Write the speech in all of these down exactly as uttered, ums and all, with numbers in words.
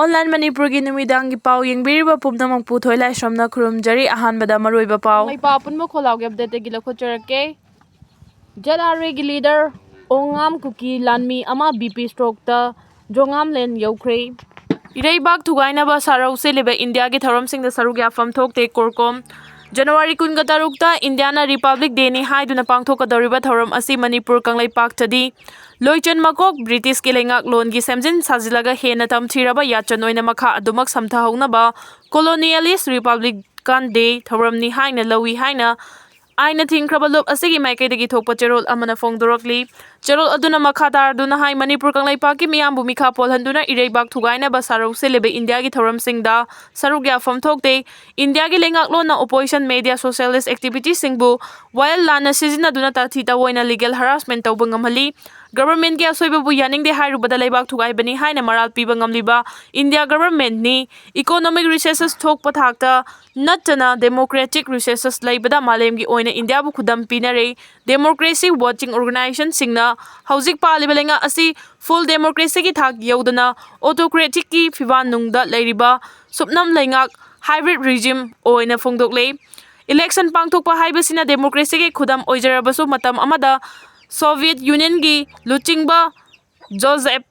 Online ꯃꯅꯤꯄꯨꯔꯒꯤ ꯅꯨꯃꯤꯗꯥꯡꯒꯤ ꯄꯥꯎ ꯌꯦꯡꯕꯤꯔꯤꯕ ꯄꯨꯝꯅꯃꯛꯄꯨ ꯊꯣꯏꯂꯥꯏꯁ꯭ꯔꯝꯅ ꯈꯨꯔꯨꯝꯖꯔꯤ꯫ ꯑꯍꯥꯟꯕꯗ ꯃꯔꯨꯑꯣꯏꯕ ꯄꯥꯎ꯫ ꯀꯪꯂꯩꯄꯥꯛ ꯑꯄꯨꯟꯕ ꯈꯣꯜꯂꯥꯎꯒꯤ ꯑꯞꯗꯦꯠꯇꯒꯤ ꯂꯧꯈꯠꯆꯔꯛꯀꯦ꯫ ꯖꯦꯠ ꯑꯥꯔ ꯑꯦꯒꯤ ꯂꯤꯗꯔ ꯑꯣꯉꯥꯝ ꯀꯨꯀꯤ ꯂꯥꯟꯃꯤ ꯑꯃ ꯕꯤ ꯄꯤ ꯁ꯭ꯇ꯭ꯔꯣꯛꯇ ꯖꯣꯉꯥꯝꯂꯦꯟ ꯌꯧꯈ꯭ꯔꯦ꯫ ꯏꯔꯩꯕꯥꯛ ꯊꯨꯒꯥꯏꯅꯕ ꯁꯥꯔꯧ ꯁꯤꯜꯂꯤꯕ ꯏꯟꯗꯤꯌꯥꯒꯤ ꯊꯧꯔꯝꯁꯤꯡꯗ ꯁꯔꯨꯛ ꯌꯥꯐꯝ ꯊꯣꯛꯇꯦ, ꯀꯣꯔꯀꯣꯝ꯫ ꯖꯅꯋꯥꯔꯤ ꯀꯨꯟꯒ ꯇꯔꯨꯛꯇ ꯏꯟꯗꯤꯌꯥꯅ ꯔꯤꯄꯕ꯭ꯂꯤꯛ ꯗꯦꯅꯤ ꯍꯥꯏꯗꯨꯅ ꯄꯥꯡꯊꯣꯛꯀꯗꯧꯔꯤꯕ ꯊꯧꯔꯝ ꯑꯁꯤ ꯃꯅꯤꯄꯨꯔ ꯀꯪꯂꯩꯄꯥꯛꯇꯗꯤ ꯂꯣꯏꯆꯟ ꯃꯀꯣꯛ ꯕ꯭ꯔꯤꯇꯤꯁꯀꯤ ꯂꯩꯉꯥꯛꯂꯣꯟꯒꯤ ꯁꯦꯝꯖꯤꯟ ꯁꯥꯖꯤꯜꯂꯒ ꯍꯦꯟꯅ ꯇꯝꯊꯤꯔꯕ ꯌꯥꯆꯟ ꯑꯣꯏꯅ ꯃꯈꯥ ꯑꯗꯨꯃꯛ ꯁꯝꯊꯍꯧꯅꯕ ꯀꯣꯂꯣꯅꯤꯌꯦꯂꯤꯁ ꯔꯤꯄꯕ꯭ꯂꯤꯀꯥꯟ ꯗꯦ ꯊꯧꯔꯝꯅꯤ ꯍꯥꯏꯅ ꯂꯧꯏ ꯍꯥꯏꯅ ꯑꯥꯏꯟꯅ ꯊꯤꯡꯈ꯭ꯔꯕ ꯂꯨꯞ ꯑꯁꯤꯒꯤ ꯃꯥꯏꯀꯩꯗꯒꯤ ꯊꯣꯛꯄ ꯆꯦꯔꯣꯜ ꯑꯃꯅ ꯐꯣꯡꯗꯣꯔꯛꯂꯤ꯫ ꯆꯦꯔꯣꯜ ꯑꯗꯨꯅ ꯃꯈꯥ ꯇꯥꯔꯗꯨꯅ ꯍꯥꯏ, ꯃꯅꯤꯄꯨꯔ ꯀꯪꯂꯩꯄꯥꯛꯀꯤ ꯃꯤꯌꯥꯝꯕꯨ ꯃꯤꯈꯥ ꯄꯣꯜꯍꯟꯗꯨꯅ ꯏꯔꯩꯕꯥꯛ ꯊꯨꯒꯥꯏꯅꯕ ꯁꯥꯔꯧ ꯁꯤꯜꯂꯤꯕ ꯏꯟꯗꯤꯌꯥꯒꯤ ꯊꯧꯔꯝꯁꯤꯡꯗ ꯁꯔꯨꯛ ꯌꯥꯐꯝ ꯊꯣꯛꯇꯦ꯫ ꯏꯟꯗꯤꯌꯥꯒꯤ ꯂꯩꯉꯥꯛꯂꯣꯟꯅ opposition, media, socialist activityꯁꯤꯡꯕꯨ ꯋꯥꯌꯦꯜ ꯂꯥꯟꯅ ꯁꯤꯖꯤꯟꯅꯗꯨꯅ ꯇꯥꯊꯤ ꯇꯥꯑꯣꯏꯅ legal harassment ꯇꯧꯕ ꯉꯝꯍꯜꯂꯤ꯫ Governmentꯀꯤ ꯑꯁꯣꯏꯕꯕꯨ ꯌꯥꯅꯤꯡꯗꯦ ꯍꯥꯏꯔꯨꯕꯗ ꯂꯩꯕꯥꯛ ꯊꯨꯒꯥꯏꯕꯅꯤ ꯍꯥꯏꯅ ꯃꯔꯥꯜ ꯄꯤꯕ ꯉꯝꯂꯤꯕ ꯏꯟꯗꯤꯌꯥ governmentꯅꯤ꯫ Economic recesses ꯊꯣꯛꯄ ꯊꯥꯛꯇ ꯅꯠꯇꯅ democratic recesses ꯂꯩꯕꯗ ꯃꯥꯂꯦꯝꯒꯤ ꯑꯣꯏꯅ ꯏꯟꯗꯤꯌꯥꯕꯨ ꯈꯨꯗꯝ ꯄꯤꯅꯔꯦ꯫ Democracy watching organizationꯁꯤꯡꯅ ꯍꯧꯖꯤꯛ ꯄꯥꯜꯂꯤꯕ ꯂꯩꯉꯥꯛ ꯑꯁꯤ full democracyꯒꯤ ꯊꯥꯛ ꯌꯧꯗꯅ autocraticꯀꯤ ꯐꯤꯕꯥꯟꯅꯨꯡꯗ ꯂꯩꯔꯤꯕ ꯁꯨꯞꯅꯝ ꯂꯩꯉꯥꯛ hybrid regime ꯑꯣꯏꯅ ꯐꯣꯡꯗꯣꯛꯂꯦ꯫ Election ꯄꯥꯡꯊꯣꯛꯄ ꯍꯥꯏꯕꯁꯤꯅ democracyꯒꯤ ꯈꯨꯗꯝ ꯑꯣꯏꯖꯔꯕꯁꯨ, ꯃꯇꯝ ꯑꯃꯗ Soviet Unionꯒꯤ ꯂꯨꯆꯤꯡꯕ Joseph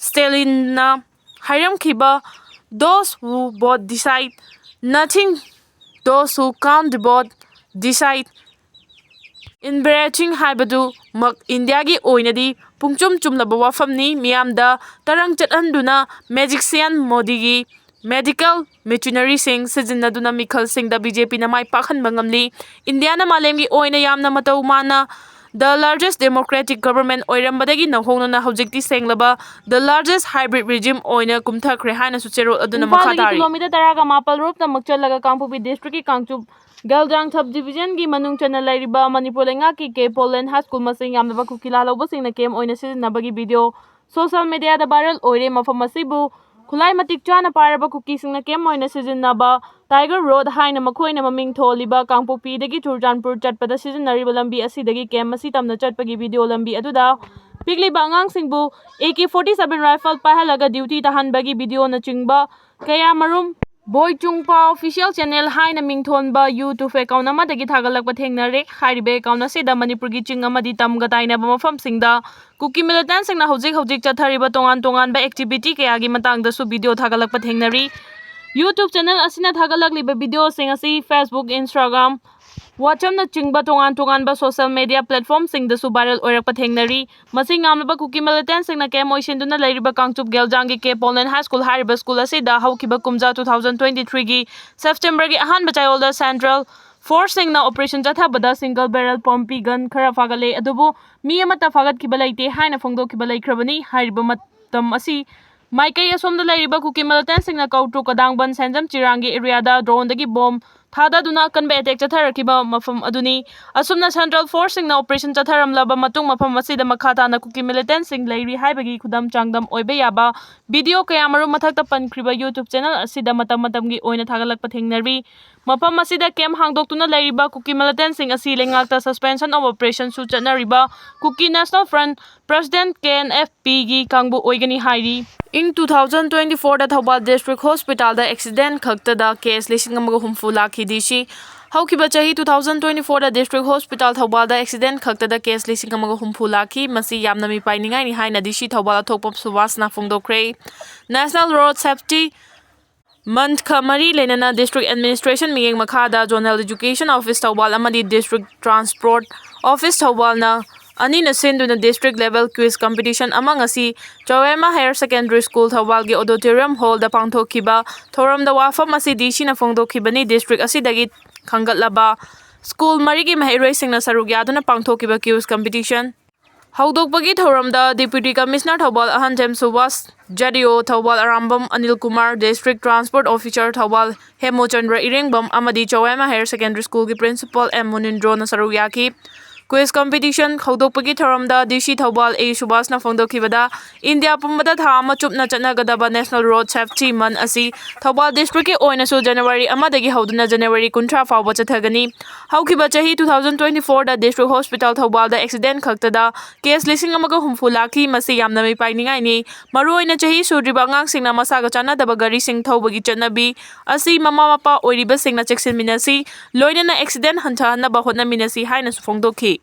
ꯁ꯭ꯇꯦꯂꯤꯟꯅ ꯍꯥꯏꯔꯝꯈꯤꯕ, "Those who vote decide nothing, those who count the vote decide everything" ꯍꯥꯏꯕꯗꯨꯃꯛ ꯏꯟꯗꯤꯌꯥꯒꯤ ꯑꯣꯏꯅꯗꯤ ꯄꯨꯡꯆꯨꯝ ꯆꯨꯝꯂꯕ ꯋꯥꯐꯝꯅꯤ꯫ ꯃꯤꯌꯥꯝꯗ ꯇꯔꯪ ꯆꯠꯍꯟꯗꯨꯅ magician ꯃꯣꯗꯤꯒꯤ medical machineryꯁꯤꯡ ꯁꯤꯖꯤꯟꯅꯗꯨꯅ ꯃꯤꯈꯜꯁꯤꯡꯗ BJPꯅ ꯃꯥꯏ ꯄꯥꯛꯍꯟꯕ ꯉꯝꯂꯤ꯫ ꯏꯟꯗꯤꯌꯥꯅ ꯃꯥꯂꯦꯝꯒꯤ ꯑꯣꯏꯅ ꯌꯥꯝꯅ ꯃꯇꯧ ꯃꯥꯟꯅ the largest democratic government ꯑꯣꯏꯔꯝꯕꯗꯒꯤ ꯅꯧꯍꯧꯅꯅ ꯍꯧꯖꯤꯛꯇꯤ ꯁꯦꯡꯂꯕ the largest hybrid regime ꯑꯣꯏꯅ ꯀꯨꯝꯊꯈ꯭ꯔꯦ ꯍꯥꯏꯅꯁꯨ ꯆꯦꯔꯣꯜ ꯑꯗꯨꯅ ꯃꯈꯥ ꯏꯝꯐꯥꯜꯗꯒꯤ ꯇꯥꯔꯤ꯫ Kilometre ꯇꯔꯥꯒ ꯃꯥꯄꯜ ꯔꯣꯝꯇꯃꯛ ꯆꯠꯂꯒ ꯀꯥꯡꯄꯣꯛꯄꯤ districtꯀꯤ ꯀꯥꯡꯆꯨꯞ ꯒꯦꯜꯖꯥꯡ sub divisionꯒꯤ ꯃꯅꯨꯡ ꯆꯟꯅ ꯂꯩꯔꯤꯕ ꯃꯅꯤꯄꯨꯔ ꯂꯩꯉꯥꯛꯀꯤ ꯀꯦ ꯄꯣꯂꯦꯟ high school ꯃꯁꯤꯡ ꯌꯥꯝꯂꯕ ꯀꯨꯀꯤ ꯂꯥꯜꯍꯧꯕꯁꯤꯡꯅ camp ꯑꯣꯏꯅ ꯁꯤꯖꯤꯟꯅꯕꯒꯤ video social mediaꯗ viral ꯑꯣꯏꯔꯦ꯫ ꯃꯐꯝ ꯑꯁꯤꯕꯨ ꯈꯨꯠꯂꯥꯏ ꯃꯇꯤꯛ ꯆꯥꯅ ꯄꯥꯏꯔꯕ ꯀꯨꯀꯤꯁꯤꯡꯅ camp ꯑꯣꯏꯅ ꯁꯤꯖꯤꯟꯅꯕ Tiger Road ꯍꯥꯏꯅ ꯃꯈꯣꯏꯅ ꯃꯃꯤꯡ ꯊꯣꯜꯂꯤꯕ ꯀꯥꯡꯄꯣꯛꯄꯤꯗꯒꯤ ꯆꯨꯔꯆꯥꯟꯄꯨꯔ ꯆꯠꯄꯗ ꯁꯤꯖꯤꯟꯅꯔꯤꯕ ꯂꯝꯕꯤ ꯑꯁꯤꯗꯒꯤ camp ꯑꯁꯤ ꯇꯝꯅ ꯆꯠꯄꯒꯤ video ꯂꯝꯕꯤ ꯑꯗꯨꯗ ꯄꯤꯛꯂꯤꯕ ꯑꯉꯥꯡꯁꯤꯡꯕꯨ A K forty seven rifle ꯄꯥꯏꯍꯜꯂꯒ duty ꯇꯥꯍꯟꯕꯒꯤ videoꯅꯆꯤꯡꯕ ꯀꯌꯥ ꯃꯔꯨꯝ ꯕꯣꯏ ꯆꯨꯡꯄꯥ Official Channel ꯍꯥꯏꯅ ꯃꯤꯡꯊꯣꯟꯕ YouTube account ꯑꯃꯗꯒꯤ ꯊꯥꯒꯠꯂꯛꯄ ꯊꯦꯡꯅꯔꯦ꯫ ꯍꯥꯏꯔꯤꯕ account ꯑꯁꯤꯗ ꯃꯅꯤꯄꯨꯔꯒꯤ ꯆꯤꯡ ꯑꯃꯗꯤ ꯇꯝꯒ ꯇꯥꯏꯅꯕ ꯃꯐꯝꯁꯤꯡꯗ ꯀꯨꯀꯤ militantꯁꯤꯡꯅ ꯍꯧꯖꯤꯛ ꯍꯧꯖꯤꯛ ꯆꯠꯊꯔꯤꯕ ꯇꯣꯉꯥꯟ ꯇꯣꯉꯥꯟꯕ activity ꯀꯌꯥꯒꯤ ꯃꯇꯥꯡꯗꯁꯨ video ꯊꯥꯒꯠꯂꯛꯄ ꯊꯦꯡꯅꯔꯤ꯫ YouTube channel ꯑꯁꯤꯅ ꯊꯥꯒꯠꯂꯛꯂꯤꯕ videoꯁꯤꯡ ꯑꯁꯤ Facebook, Instagram, WhatsAppꯅꯆꯤꯡꯕ ꯇꯣꯉꯥꯟ ꯇꯣꯉꯥꯟꯕ social media platformꯁꯤꯡꯗꯁꯨ viral ꯑꯣꯏꯔꯛꯄ ꯊꯦꯡꯅꯔꯤ꯫ ꯃꯁꯤ ꯉꯝꯂꯕ ꯀꯨꯀꯤ militantꯁꯤꯡꯅ camp ꯑꯣꯏꯁꯤꯟꯗꯨꯅ ꯂꯩꯔꯤꯕ ꯀꯥꯡꯆꯨꯞ ꯒꯦꯜꯖꯥꯡꯒꯤ ꯀꯦ ꯄꯣꯂꯦꯟ High School ꯍꯥꯏꯔꯤꯕ school ꯑꯁꯤꯗ ꯍꯧꯈꯤꯕ ꯀꯨꯝꯖꯥ two thousand twenty threeꯒꯤ Septemberꯒꯤ ꯑꯍꯥꯟꯕ ꯆꯌꯣꯜꯗ central forceꯁꯤꯡꯅ operation ꯆꯠꯊꯕꯗ single barrel pompi gun ꯈꯔ ꯐꯥꯒꯠꯂꯦ꯫ ꯑꯗꯨꯕꯨ ꯃꯤ ꯑꯃꯠꯇ ꯐꯥꯒꯠꯈꯤꯕ ꯂꯩꯇꯦ ꯍꯥꯏꯅ ꯐꯣꯡꯗꯣꯛꯈꯤꯕ ꯂꯩꯈ꯭ꯔꯕꯅꯤ꯫ ꯍꯥꯏꯔꯤꯕ ꯃꯇꯝ ꯑꯁꯤ ꯃꯥꯏꯀꯩ ꯑꯁꯣꯝꯗ ꯂꯩꯔꯤꯕ ꯀꯨꯀꯤ militantꯁꯤꯡꯅ ꯀꯧꯇ꯭ꯔꯨ ꯀꯗꯥꯡꯕꯟ ꯁꯦꯟꯖꯝ ꯆꯤꯔꯥꯡꯒꯤ areaꯗ droneꯗꯒꯤ bomb ꯊꯥꯗꯗꯨꯅ ꯑꯀꯟꯕ attack ꯆꯠꯊꯔꯛꯈꯤꯕ ꯃꯐꯝ ꯑꯗꯨꯅꯤ꯫ ꯑꯁꯨꯝꯅ central forceꯁꯤꯡꯅ operation ꯆꯠꯊꯔꯝꯂꯕ ꯃꯇꯨꯡ ꯃꯐꯝ ꯑꯁꯤꯗ ꯃꯈꯥ ꯇꯥꯅ ꯀꯨꯀꯤ militantꯁꯤꯡ ꯂꯩꯔꯤ ꯍꯥꯏꯕꯒꯤ ꯈꯨꯗꯝ ꯆꯥꯡꯗꯝ ꯑꯣꯏꯕ ꯌꯥꯕ video ꯀꯌꯥ ꯃꯔꯨꯝ ꯃꯊꯛꯇ ꯄꯟꯈ꯭ꯔꯤꯕ YouTube channel ꯑꯁꯤꯗ ꯃꯇꯝ ꯃꯇꯝꯒꯤ ꯑꯣꯏꯅ ꯊꯥꯒꯠꯂꯛꯄ ꯊꯦꯡꯅꯔꯤ꯫ ꯃꯐꯝ ꯑꯁꯤꯗ camp ꯍꯥꯡꯗꯣꯛꯇꯨꯅ ꯂꯩꯔꯤꯕ ꯀꯨꯀꯤ militantꯁꯤꯡ ꯑꯁꯤ ꯂꯩꯉꯥꯛꯇ suspension of operationꯁꯨ ꯆꯠꯅꯔꯤꯕ Kuki National Front President, K N F Pꯒꯤ ꯀꯥꯡꯕꯨ ꯑꯣꯏꯒꯅꯤ ꯍꯥꯏꯔꯤ꯫ ꯏꯪ two thousand twenty fourꯗ Thoubal district hospitalꯗ accident ꯈꯛꯇꯗ case ꯂꯤꯁꯤꯡ ꯑꯃꯒ ꯍꯨꯝꯐꯨ ꯂꯥꯛꯈꯤ꯫ ꯗꯤ ꯁꯤ ꯍꯧꯈꯤꯕ ꯆꯍꯤ two thousand twenty fourꯗ district hospital ꯊꯧꯕꯥꯜꯗ accident ꯈꯛꯇꯗ case ꯂꯤꯁꯤꯡ ꯑꯃꯒ ꯍꯨꯝꯐꯨ ꯂꯥꯛꯈꯤ꯫ ꯃꯁꯤ ꯌꯥꯝꯅ ꯃꯤꯄꯥꯏꯅꯤꯡꯉꯥꯏꯅꯤ ꯍꯥꯏꯅ ꯗꯤ ꯁꯤ ꯊꯧꯕꯥꯜ ꯑꯊꯣꯛꯄꯝ ꯁꯨꯕꯥꯁꯅ ꯐꯣꯡꯗꯣꯛꯈ꯭ꯔꯦ꯫ National Road Safety Monthꯀ ꯃꯔꯤ ꯂꯩꯅꯅ district administration ꯃꯤꯠꯌꯦꯡ ꯃꯈꯥꯗ Zonal Education Office ꯊꯧꯕꯥꯜ ꯑꯃꯗꯤ District Transport Office ꯊꯧꯕꯥꯜꯅ ꯑꯅꯤꯅ ꯁꯤꯟꯗꯨꯅ district level quiz competition ꯑꯃ ꯉꯁꯤ ꯆꯥꯎꯌꯥꯏꯃ Higher Secondary School ꯊꯧꯕꯥꯜꯒꯤ auditorium hallꯗ ꯄꯥꯡꯊꯣꯛꯈꯤꯕ ꯊꯧꯔꯝꯗ ꯋꯥꯐꯝ ꯑꯁꯤ ꯗꯤ ꯁꯤꯅ ꯐꯣꯡꯗꯣꯛꯈꯤꯕꯅꯤ꯫ District ꯑꯁꯤꯗꯒꯤ ꯈꯟꯒꯠꯂꯕ school ꯃꯔꯤꯒꯤ ꯃꯍꯩꯔꯣꯏꯁꯤꯡꯅ ꯁꯔꯨꯛ ꯌꯥꯗꯨꯅ ꯄꯥꯡꯊꯣꯛꯈꯤꯕ quiz competition ꯍꯧꯗꯣꯛꯄꯒꯤ ꯊꯧꯔꯝꯗ Deputy Commissioner ꯊꯧꯕꯥꯜ ꯑꯍꯟꯊꯦꯝ ꯁꯨꯕꯥꯁ, J D O Thoubal Arambam Anil Kumar, District Transport Officer Thoubal Hemochandra Irengbam ꯑꯃꯗꯤ ꯆꯥꯎꯌꯥꯏꯃ Higher Secondary Schoolꯒꯤ Principal ꯑꯦꯝ ꯃꯨꯅꯤꯟꯗ꯭ꯔꯣꯅ ꯁꯔꯨꯛ ꯌꯥꯈꯤ꯫ Quiz competition ꯍꯧꯗꯣꯛꯄꯒꯤ ꯊꯧꯔꯝꯗ D C ꯊꯧꯕꯥꯜ A ꯁꯨꯕꯥꯁꯅ ꯐꯣꯡꯗꯣꯛꯈꯤꯕꯗ, ꯏꯟꯗꯤꯌꯥ ꯄꯨꯝꯕꯗ ꯊꯥ ꯑꯃ ꯆꯨꯞꯅ ꯆꯠꯅꯒꯗꯕ National Road Safety Month ꯑꯁꯤ ꯊꯧꯕꯥꯜ district ꯀꯤ ꯑꯣꯏꯅꯁꯨ January ꯑꯃꯗꯒꯤ ꯍꯧꯗꯨꯅ January ꯀꯨꯟꯊ꯭ꯔꯥ ꯐꯥꯎꯕ ꯆꯠꯊꯒꯅꯤ꯫ ꯍꯧꯈꯤꯕ ꯆꯍꯤ two thousand twenty four ꯗ district hospital ꯊꯧꯕꯥꯜꯗ accident ꯈꯛꯇꯗ case ꯂꯤꯁꯤꯡ ꯑꯃꯒ ꯍꯨꯝꯐꯨ ꯂꯥꯛꯈꯤ꯫ ꯃꯁꯤ ꯌꯥꯝꯅ ꯃꯤꯄꯥꯏꯅꯤꯡꯉꯥꯏꯅꯤ꯫ ꯃꯔꯨꯑꯣꯏꯅ ꯆꯍꯤ ꯁꯨꯗ꯭ꯔꯤꯕ ꯑꯉꯥꯡꯁꯤꯡꯅ ꯃꯁꯥꯒ ꯆꯥꯟꯅꯗꯕ ꯒꯥꯔꯤꯁꯤꯡ ꯊꯧꯕꯒꯤ ꯆꯠꯅꯕꯤ ꯑꯁꯤ ꯃꯃꯥ ꯃꯄꯥ ꯑꯣꯏꯔꯤꯕꯁꯤꯡꯅ ꯆꯦꯛꯁꯤꯟꯃꯤꯟꯅꯁꯤ, ꯂꯣꯏꯅꯅ accident ꯍꯟꯊꯍꯟꯅꯕ ꯍꯣꯠꯅꯃꯤꯟꯅꯁꯤ ꯍꯥꯏꯅꯁꯨ ꯐꯣꯡꯗꯣꯛꯈꯤ꯫